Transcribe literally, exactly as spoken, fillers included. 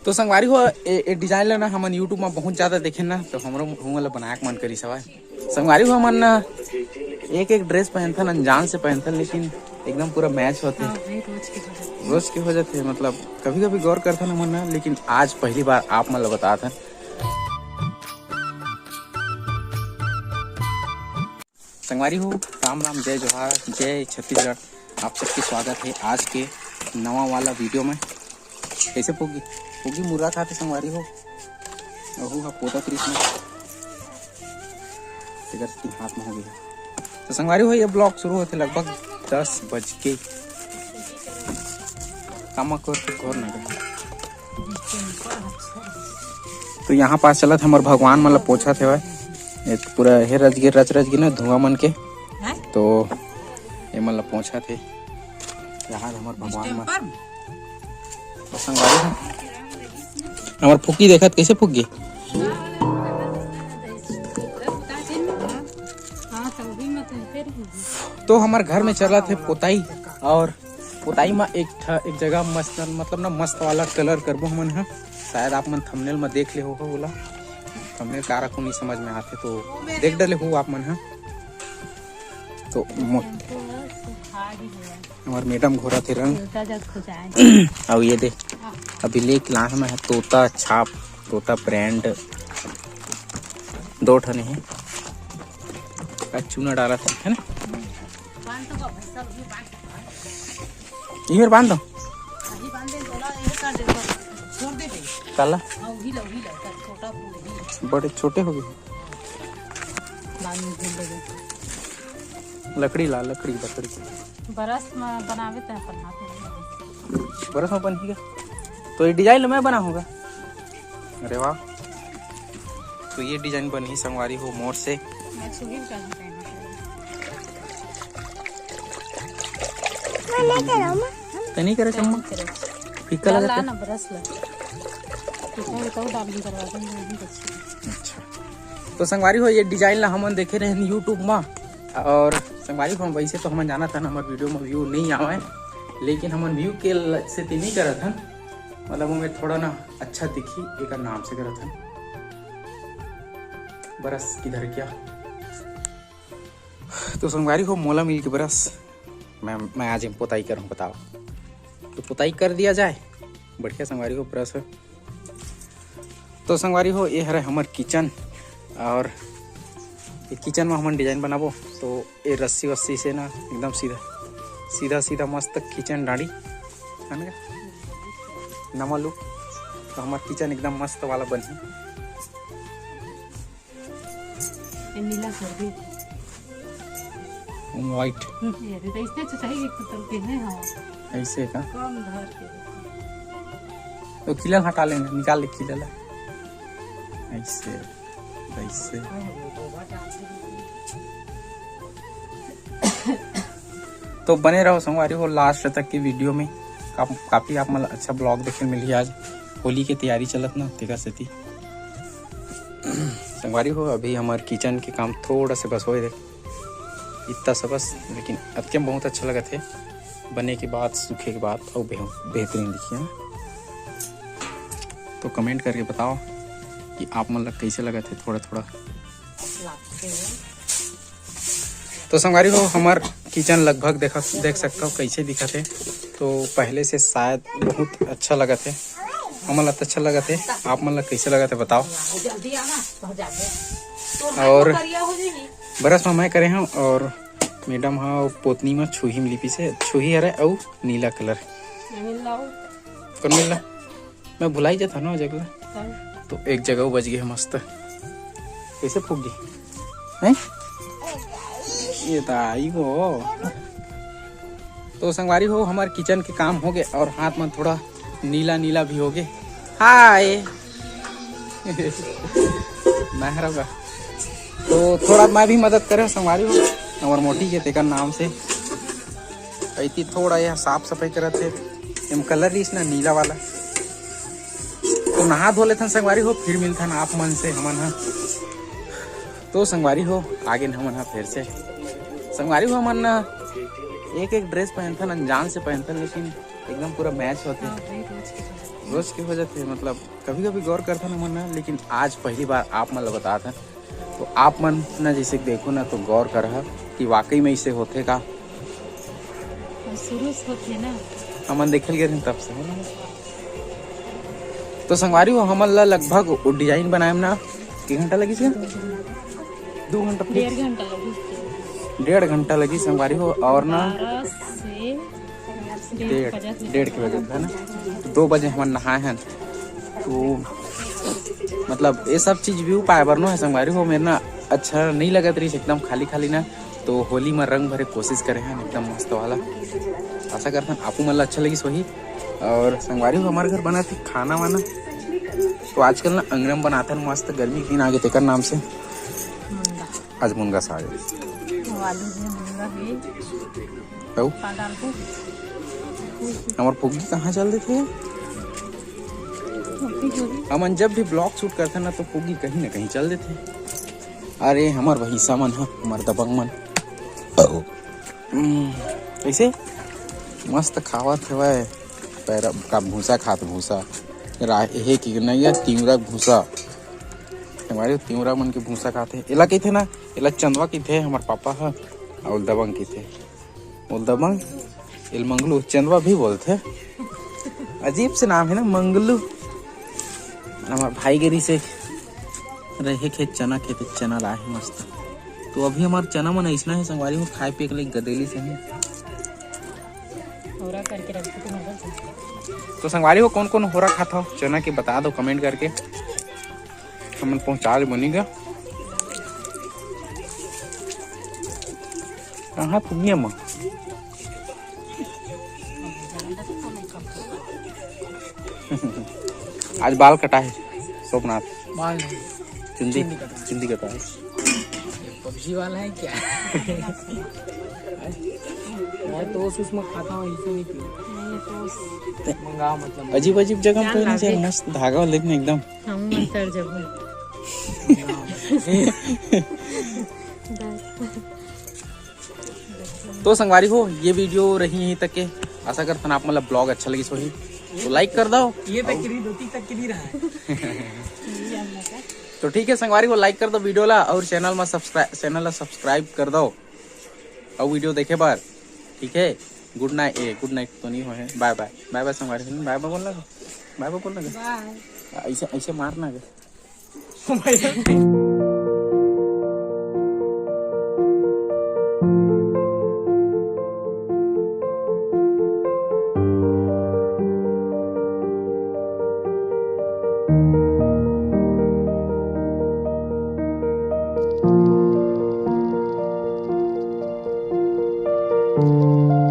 तो संगवारी हो, ए, ए डिजाइन ला ना हमन YouTube में बहुत ज्यादा देखे ना, तो हमरो हमन ला बनाए के मन करिस हवय। संगवारी हो, हमन ना एक एक ड्रेस पहनथन, अनजान से पहनथन, लेकिन एकदम पूरा मैच होथे। हाँ, वही रोज के हो जाथे। रोज के हो जाथे, मतलब कभी कभी गौर करथन हमन ना, लेकिन आज पहली बार आप मन ला बतात हन। संगवारी हो, राम राम, जय जोहार, जय छत्तीसगढ़। आप सबके स्वागत है आज के नवा वाला वीडियो में। कैसे पोगी? पोगी मुर्रा खाते संगवारी हो। अहू हा पोता कृष्ण। तेकर की हाथ में हो गया। तो संगवारी हो, ये ब्लॉग शुरू होते लगभग दस बज के। कामा कर के घोर ना गए। तो यहाँ पास चलत हमर भगवान मन ला पोछत हेवय। ये तो पूरा हे रच गे, रच रच गे ना धुआं मन के। हैं? तो ये मन ला पोछत हे। यहाँ हमर भगवान मन। तो संगवारी हो, हमर फुग्गी देखत कैसे फुग्गी। हाँ, तो अभी मत फिर। तो हमर घर में चलत हे पोताई और पोताई म एक ठ-, एक जगह मस्त, मतलब ना, मस्त वाला कलर करबो हमन ह। शायद आप मन थंबनेल म देख ले हो ओला। थंबनेल का रखूँ, नहीं समझ में आथे, तो देख डले हो आप मन ह। तो मो-, हमर मैडम घोरा थे रंग। अउ ये दे, अभी लेके लाए मैं ह तोता छाप, तोता ब्रांड, दो ठन हे। का चूना डालत हे, है ना? इहर बांध दो। काला? बड़े छोटे हो गए। लकड़ी ला, लकड़ी, लकड़ी। बरस में बनावे त अपन हाथ में। बरस में बनही का? तो ये डिजाइन मैं बना होगा। अरे वाह, तो ये डिजाइन बनही संगवारी हो मोर से। तनी करे चम्मा। फीका लगा ना, बरस ला। अच्छा, तो संगवारी हो, ये डिजाइन ला हमन देखे रहेन YouTube मा। और संगवारी हो, वैसे तो हमन जानत हन हमर वीडियो में व्यू नहीं आवे, लेकिन हमन व्यू के ल-, सेती नहीं करत हन। मतलब ओमे थोड़ा ना अच्छा दिखी, एकर नाम से करत हन। बरस किधर क्या? तो संगवारी हो, मोला मिल के बरस, मैं, मैं आज पोताई करहूँ, बताओ। तो पोताई कर दिया जाए, बढ़िया संगवारी हो, बरस है। तो संगवारी हो, ये हरे हमर किचन, और ये किचन में हमन डिजाइन बनाबो। तो ये रस्सी वस्सी से ना एकदम सीधा सीधा सीधा मस्त किचन डांडी, है ना, नवा लुक। तो हमार किचन एकदम मस्त वाला बनही। ये नीला कर दे। व्हाइट। ये दे, तो इसने तो सही एक तो के है, हाँ। ऐसे का? कम धर के। तो खिलल हटा लेना, निकाल ले खिलल। ऐसे, ऐसे। तो बने रहो संगवारी हो लास्ट तक की वीडियो में। का-, काफी आप मन ला अच्छा ब्लॉग देखे मिलही आज। होली के तैयारी चलत ना, तेकर सेती। संगवारी हो, अभी हमार किचन के काम थोड़ा से बस होए दे, इतना सा बस, लेकिन अतके में बहुत अच्छा लगत है। बने के बाद, सूखे के बाद अउ बेह-, बेहतरीन दिखी, है ना? तो कमेंट करके बताओ कि आप मन ला कैसे लगत है थोड़ा थोड़ा। तो संगवारी हो, हमार किचन लगभग देखा, देख सकता हो कैसे दिखत है। तो पहले से शायद बहुत अच्छा लगत है, हमन ला तो अच्छा लगत है, आप मन ला कैसे लगत है बताओ। और बरस में मैं करे हूँ और मैडम हा पोतनी में छुही में लिपी से, छुही हरे अउ नीला कलर। कौन मिलना? मैं भुलाई जाता ना जगह। तो एक जगह बज गई है मस्त। कैसे फूक गई? हैं? ये तो आई वो। तो संगवारी हो, हमार किचन के काम हो गए और हाथ में थोड़ा नीला नीला भी हो गए। हाय। मैं हरौगा। तो थोड़ा मैं भी मदद करे संगवारी हो, हमार मोटी के तेकर नाम से। ऐती थोड़ा यह साफ सफाई करत हे। एम कलर रहीस ना नीला वाला। तो नहा धो लेथन संगवारी हो, फिर मिलथन आप मन से हमन ह। तो संगवारी हो, आगे न हमन ह फिर से। संगवारी हो, हमन न एक एक ड्रेस पहनथन, अनजान से पहनथन, लेकिन एकदम पूरा मैच होथे। हाँ, वही रोज के रोज। रोज के हो जाथे, मतलब कभी कभी गौर करथन हमन ना, लेकिन आज पहली बार आप मन ल बतात हन। तो आप मन ना जैसे देखो ना, तो गौर करहा कि वाकई में इसे होथे का। शुरू से होथे ना। हमन देखे ल गे रहेन तब से, है ना? तो संगवारी हो, हमन ला लगभग वो डिजाइन बनाए म ना के घंटा लगिस? दो घंटा, डेढ़ घंटा लगिस। डेढ़ घंटा लगिस संगवारी हो। और ना बारह से डेढ़, डेढ़ के बजे, है ना? तो दो बजे हमन नहाए हन। तो मतलब ये सब चीज व्यू पाए बर नो है संगवारी हो, मेर ना अच्छा नहीं लगत रहिस एकदम खाली खाली ना। तो होली में रंग भरे कोशिश करे हन एकदम मस्त वाला। आशा करथन आपू मन ला अच्छा लगिस होही। और संगवारी हो, हमारे घर बनाथे खाना वाना, तो आजकल ना अंगना में बनाथन मस्त, गर्मी के दिन आगे तेकर नाम से। आज मुनगा साग। वो आलू भी, मुनगा भी। अउ? का डालबो? हमर फुग्गी कहाँ चल देथे? हमन जब भी ब्लॉग शूट करथे ना, तो फुग्गी कहीं ना कहीं चल देथे। अरे हमर भैंसा मन ह, हमर दबंग मन। हम्म, कैसे मस्त खावत हवय। पैरा का भूसा खात, भूसा। रा-, हे कि नहीं, ये तिवरा के भूसा। हमारे तिवरा मन के भूसा खात हे। एला कहिथे ना, एला चंदवा कहिथे हमर पापा ह, अउ दबंग कहिथे। वो दबंग, एल मंगलू, चंदवा भी बोलथे। अजीब से नाम है ना, मंगलू। हमार भाई गिरी से रहे खेत, चना खेत, चना लाए हे मस्त। तो अभी हमार चना मन अइसना है संगवारी हो, खाए पिए के लिए गदेली से है। होरा करके रख दो, तुम तो संगवारी हो, कौन कौन होरा खाता हो चना के, बता दो कमेंट करके, हमन पहुँचा दे बनी गा। कहाँ पुनिया माँ? आज बाल कटा है सोमनाथ। बाल नहीं। चुंदी। चुंदी कटा है। चुंदी कटा है। पबजी वाला है क्या? मैं तो उस, उसमें खाता हूँ, इसे नहीं पीता। मंगा मतलब। अजीब अजीब जगह पे ना, मस्त धागा लेकिन एकदम। हम मत कर जब। तो संगवारी हो, ये वीडियो रही यहीं तक के। आशा करथन आप मतलब ब्लॉग अच्छा लगिस होही, तो लाइक कर दो। ये तक के नहीं, दो तीन तक के नहीं रहा है। तो ठीक है संगवारी हो, लाइक कर दो वीडियो ला और चैनल में सब्सक्राइब, चैनल ला सब्सक्राइब कर दो और वीडियो देखे बर। ठीक है, गुड नाइट। ए, गुड नाइट तो नहीं हो है, बाय बाय। बाय बाय संगवारी हो, बाय बाय बोलना, बाय बाय बोलना। ऐसे, ऐसे मारना।